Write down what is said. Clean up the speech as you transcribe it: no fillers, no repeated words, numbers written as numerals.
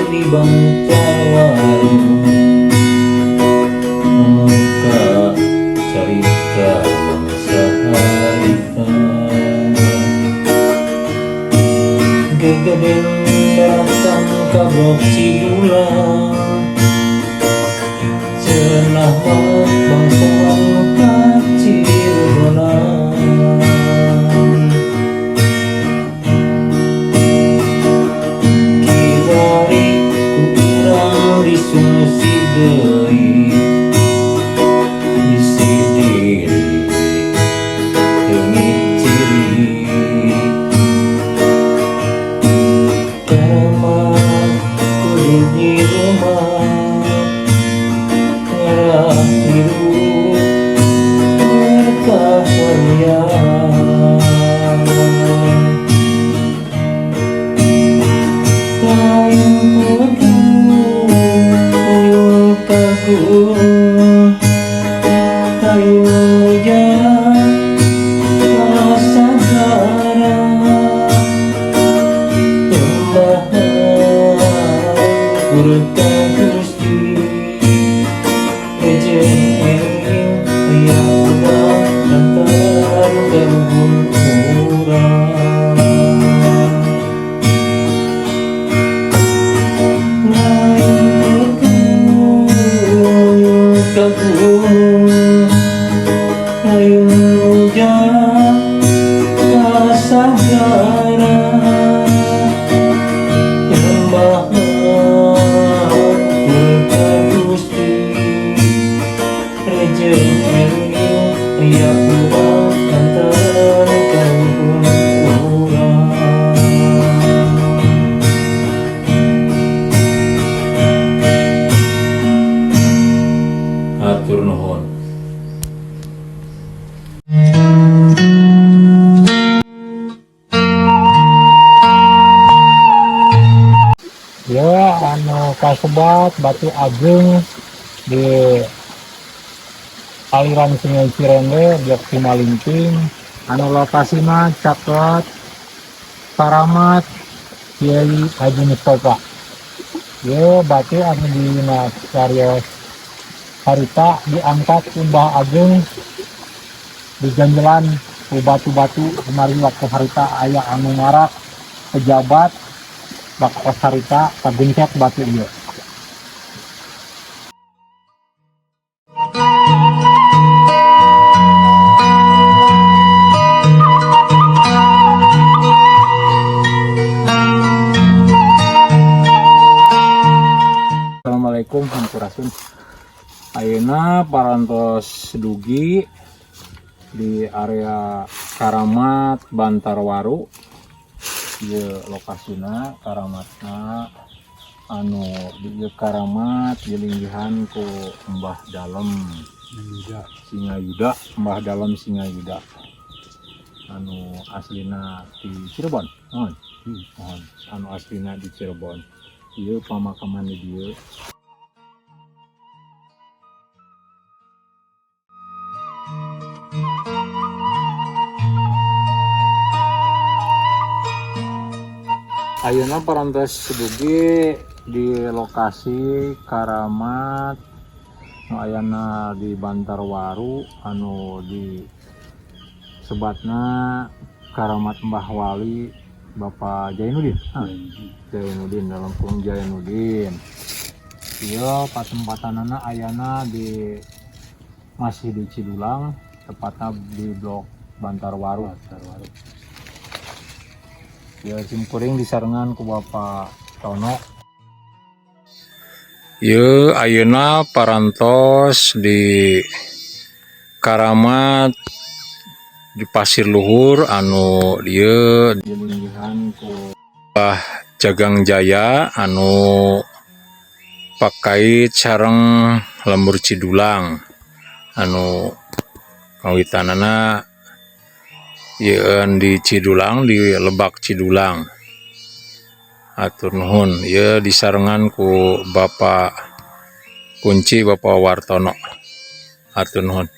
Di Bantarwaru Muka carita bangsa harita. Gegeden daratan ka Blok Cidulang. Cenah mah bangsawan ka Cirebonan. Kiwari ku urang disungsi deui. Bisi diri leungit ciri. Karamat kudu dirumah. Ngarah hirup berkah waluya. Lain kudu tuyul ka guru. Lain muja ka sagara. Nyembah hatur ka Gusti. Rejeng enjing aya urang lantaran kaluhur urang. Lain kudu ka guru. Lain muja ka sagara. Nyembah hatur ka Gusti. Rejeng enjing aya urang lantaran kaluhur urang. Hatur nuhun. Ya, anu kasebat Batu Ageng di aliran Sungai Cirende Blok Cimalingping anu lokasina caket Karamat Kiai Haji Mustafa. Ye batu anu dina cariyos harita diangkat ku Mbah Ageng diganjelan ku batu-batu kemarin waktu harita aya anu marak pejabat waktu harita kagencet batu ieu. Assalamualaikum sampurasun. Ayeuna parantos dugi di area Karamat Bantarwaru. Ieu lokasina karamatna anu di ieu karamat dilinggihan ku Mbah Dalem Singayuda, Mbah Dalem Singayuda anu aslina di Cirebon. Mohon. Mohon. Anu aslina di Cirebon. Ieu pamakaman di dieu. Ayeuna parantos dugi di lokasi Karamat nu ayana di Bantarwaru anu di sebatna Karamat Mbah Wali Bapak Jainuddin. Ah, Jainuddin dalam kurung Jainuddin. Ieu patempatanana ayana di masih di Cidulang, tepatnya di Blok Bantarwaru. Bantarwaru. Ya simkuring disarengan ku Bapak Tono. Ye ayeuna parantos di Karamat di Pasir Luhur anu dieu Dilinggihan ku Mbah Jagang Jaya anu pakait sareng Lembur Cidulang anu kawitanana yeun di Cidulang di Lebak Cidulang. Hatur nuhun ieu disarengan ku Bapak Kunci Bapak Wartono. Hatur nuhun.